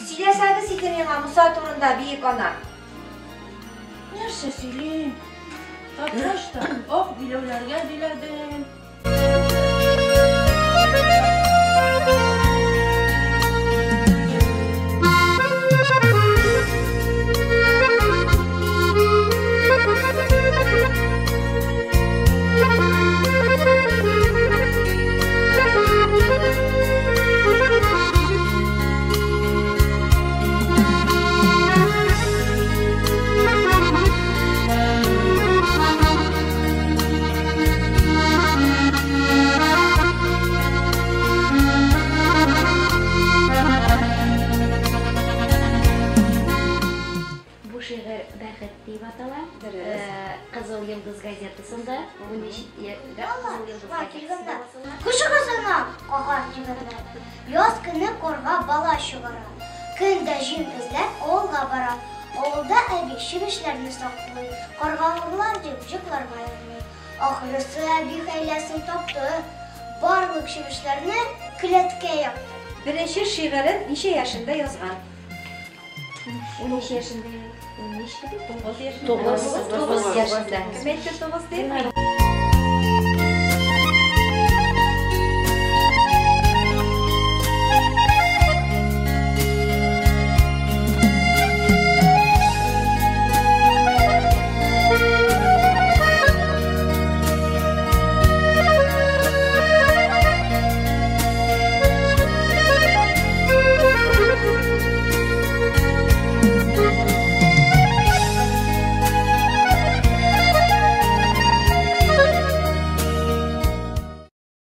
Сөйләсәгез иде миңа Муса турында, биек ана. Нәрсә сөйлим? Тапкач та ак биләүләргә биләдем. Бу шигырь Бәхет дип атала. Дөрес. Кызыл йолдыз газетасында 13 Кызыл йолдыз газетасында басыла. Кеше кызына кагар тимерләр. Яз көне карга бала чыгара. Көн дә җим эзләп авылга бара. Авылда әби чебешләрне саклый. Каргалырлар дип йокларга ярамый. Ахрысы әби хәйләсен тапты. Барлык чебешләрне келәткә япты. Беренче шигырен ничә яшендә язган? 13 яшендә. 13 9 9 яшендә. Кем әйтте 9 дип?